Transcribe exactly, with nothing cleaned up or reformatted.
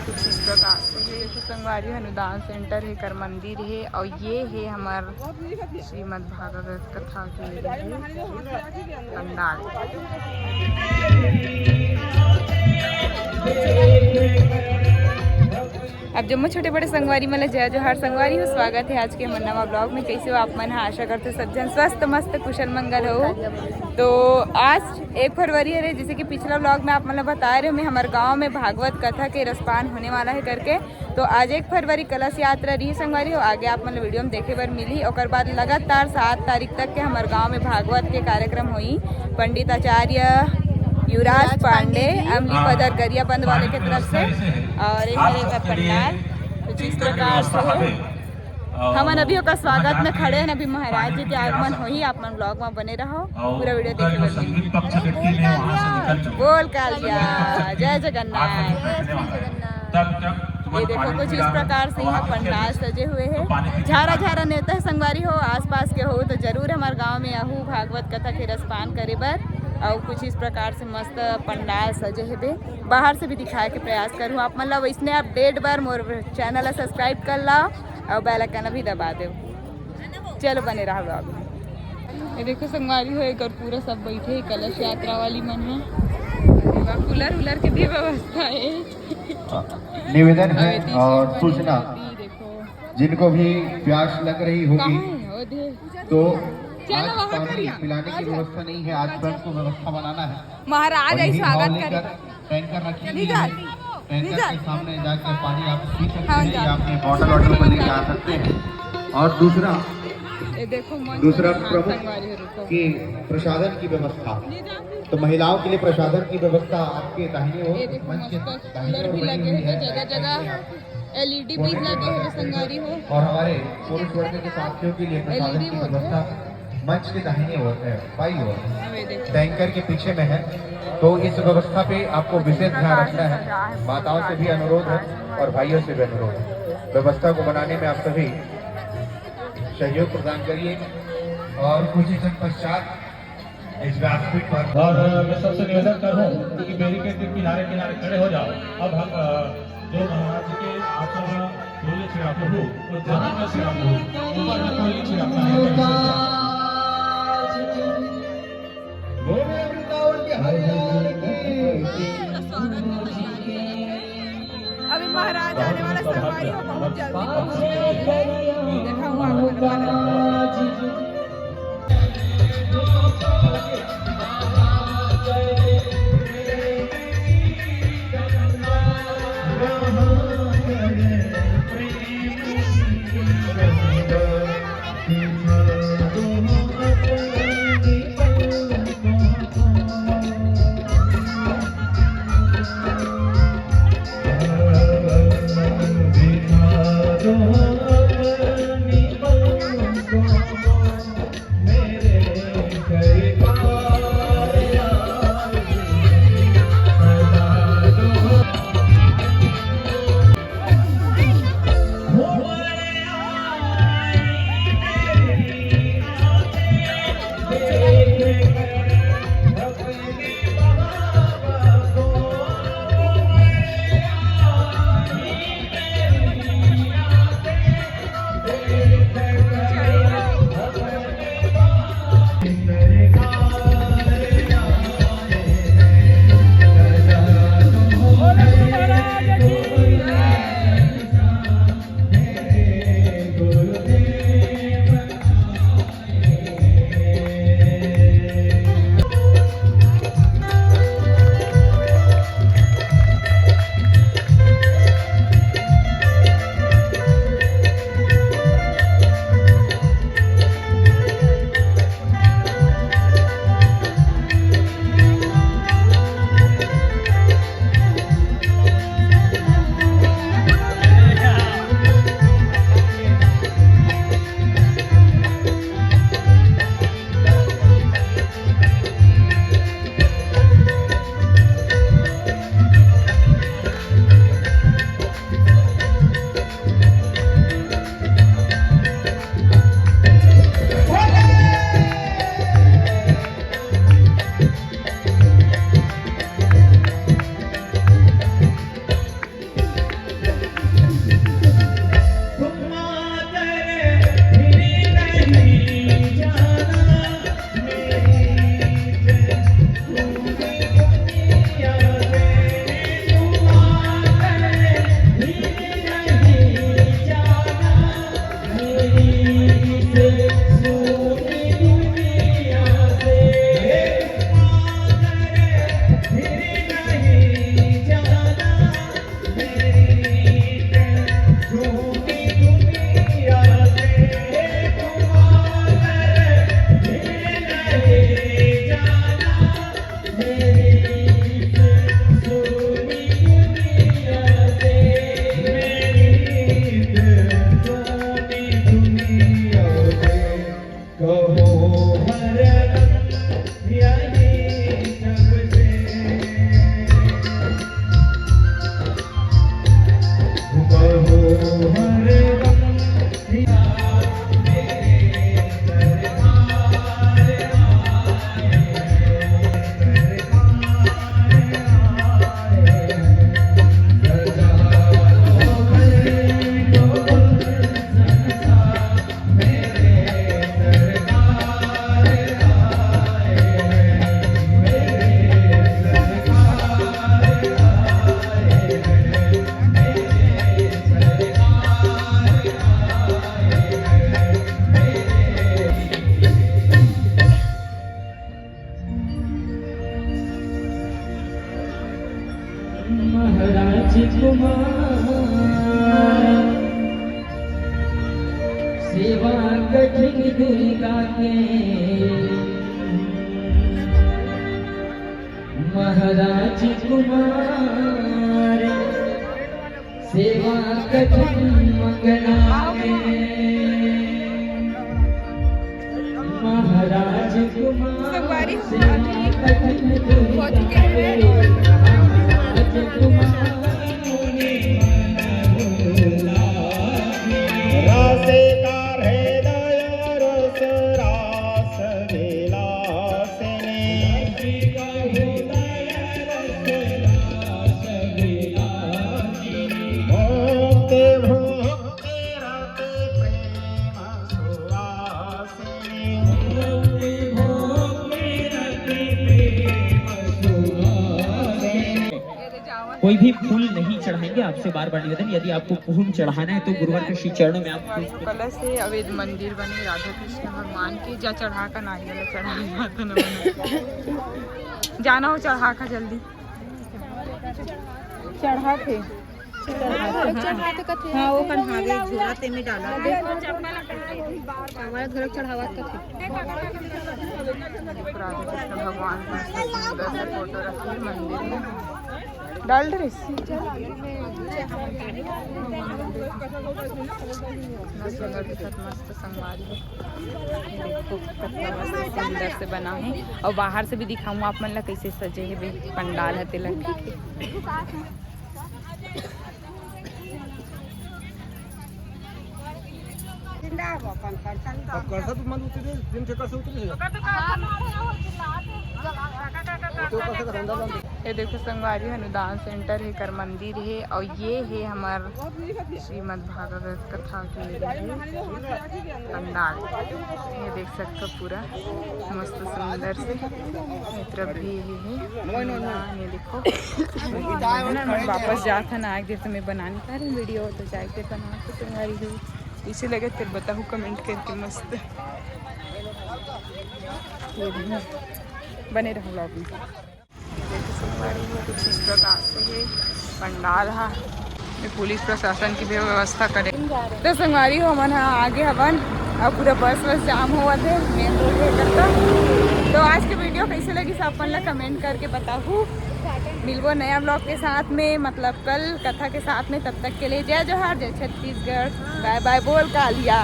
इस प्रकार से ये देखो संगवारी, अनुदान सेंटर हे, कर मंदिर हे, और ये हे हमर श्रीमद् भागवत कथा के पंडाल। अब जम्मो छोटे बड़े संगवारी मन ल जय जोहार संगवारी हो, स्वागत हे आज के हमर नवा ब्लॉग में। कैसे हो आप मन ह? आशा करते सब झन स्वस्थ मस्त कुशल मंगल हो। तो आज एक फरवरी हरे, जैसे कि पिछला ब्लॉग में आप मन ल बताए रहे, मैं हमर गांव में भागवत कथा के रसपान होने वाला है करके। तो आज एक फरवरी कलश यात्रा रही संगवारी हो, आगे आप मन ल वीडियो में देखे बर मिली। ओकर बाद लगातार सात तारीख तक के हमर गांव में भागवत के कार्यक्रम होई। पंडित आचार्य युवराज पांडे, अमली पदर गरियाबंद वाले के तरफ से, और ये हमारे का पंडाल कुछ इस प्रकार से है। हमन अभी ओकर स्वागत में खड़े हैं, अभी महाराज जी के आगमन होही। आप मन ब्लॉग में बने रहो, पूरा वीडियो देखे बर मिली। बोल कालिया, जय जगन्नाथ। ये देखो कुछ इस प्रकार से यहाँ पंडाल सजे हुए हैं। झारा झारा नेता है संगवारी हो, आसपास के हो तो जरूर हमारे गांव में आहू भागवत कथा के रसपान करे बर। और कुछ इस प्रकार से मस्त पंडाल सजे हेबे। बाहर से भी दिखाए के प्रयास करूँ आप मन ला। वैसने अपडेट बर मोर चैनल ला सब्सक्राइब कर लाओ और बेल आइकन भी दबा दो। चलो बने रहा ब्लॉग में। ये देखो संगवारी हो, एक और पूरा सब बैठे हैं कलश यात्रा वाली मन है। कूलर उलर के भी व्यवस्था है। निवेदन है और सूचना, जिनको भी प्यास लग रही होगी तो आज पानी पिलाने की व्यवस्था नहीं है, आज स्वयं को व्यवस्था बनाना है। महाराज आई स्वागत करे। टैंकर रखी हुई है, टैंकर के सामने जाकर पानी आप पी सकते हैं या अपने बॉटल वॉटल को लेके आ सकते हैं। और दूसरा, दूसरा प्रमुख की प्रसाधन की व्यवस्था, तो महिलाओं के लिए प्रसाधन की व्यवस्था आपके दाहिने ओर मंच के दाहिने ओर बनी हुई है। जगह जगह एलईडी भी लगे हैं संगवारी हो। और हमारे पुरुष वर्ग के साथियों के लिए प्रसाधन की व्यवस्था मंच के दाहिने ओर है, बाई ओर। टैंकर के पीछे में है, तो इस व्यवस्था पे आपको विशेष ध्यान रखना है। माताओं से भी अनुरोध है और भाइयों से भी अनुरोध है, व्यवस्था को बनाने में आप सभी सहयोग प्रदान करिए। और कुछ ही क्षण पश्चात इस व्यासपीठ पर और मैं सबसे निवेदन करूं कि बैरिकेड के किनारे किनारे खड़े हो जाओ। अब हम जो महाराज के आसन में कोयले छिड़कते हो, वो जमीन में छिड़कते हो, ऊपर में कोयले छिड़कना है। अभी महाराज आने वाला संगवारी हो, बहुत जल्दी पहुंचेंगे। देखा हुआ महाराज कुमार, सेवा कठिन दुर्गा के। महाराज कुमार, सेवा कठिन मंगला में। महाराज कुमार, संगवारी हो, सेवा अभी कठिन पहुंच चुके हैं। महाराज कुमार। रसिका हृदय रस रास विलासिनी। भक्ति भक्ति रति प्रेम सुवासिनी। कोई भी फूल नहीं चढ़ाएंगे। आपसे बार बार निवेदन, यदि आपको फूल चढ़ाना है तो गुरुवर के श्री चरणों में आप फूल कलश है। अब ये मंदिर बने राधा कृष्ण भगवान की, जा चढ़ा का नारियल चढ़ा, तो न बने। जाना हो चढ़ा का जल्दी। चढ़ा थे। चढ़ा थे कथे। हाँ, वो कन हावे झोला ते में डाला। हमारा घर चढ़ावा कथे। राधा कृष्ण भगवान का सुंदर सा फोटो रखा है मंदिर में। डाल ड्रेस। इतना सुंदर दिखत, मस्त संगवारी है। ये देखो, कितना मस्त सुंदर से बना है। और बाहर से भी दिखाऊँ आप मन ला, कैसे सजे है बे पंडाल है तेला। ठीक है। अब करसा तो मत उतरे, दिन से करसा उतरे। ये देखो संगवारी, अनुदान सेंटर है, कर मंदिर है, और ये है हमार श्रीमद् भागवत कथा के पंडाल। ये देख सकते हो, पूरा मस्त सुंदर से। ये तरफ भी ये है, ये देखो। मैं वापस जात हन, आग देर तो मैं बनानी था वीडियो, तो जाके बना के संगवारी हुई। इसे लगे तेरे बताहूँ कमेंट करके मस्त। ये भी है। बने रहो व्लॉग में। देखो संगवारी हो, कुछ इस प्रकार से है पंडाल हा। ये पुलिस प्रशासन की भी व्यवस्था करे। तो संगवारी हो, हमन हा आगे हवन, अब पूरा बस वस जाम होवत है मेन रोड है करता। तो आज के वीडियो कैसे लगी, सब अपन ला कमेंट करके बताहू। मिलबो नया व्लॉग के साथ में, मतलब कल कथा के साथ में। तब तक के लिए जय जोहार, जय छत्तीसगढ़, बाय बाय, बोल कालिया।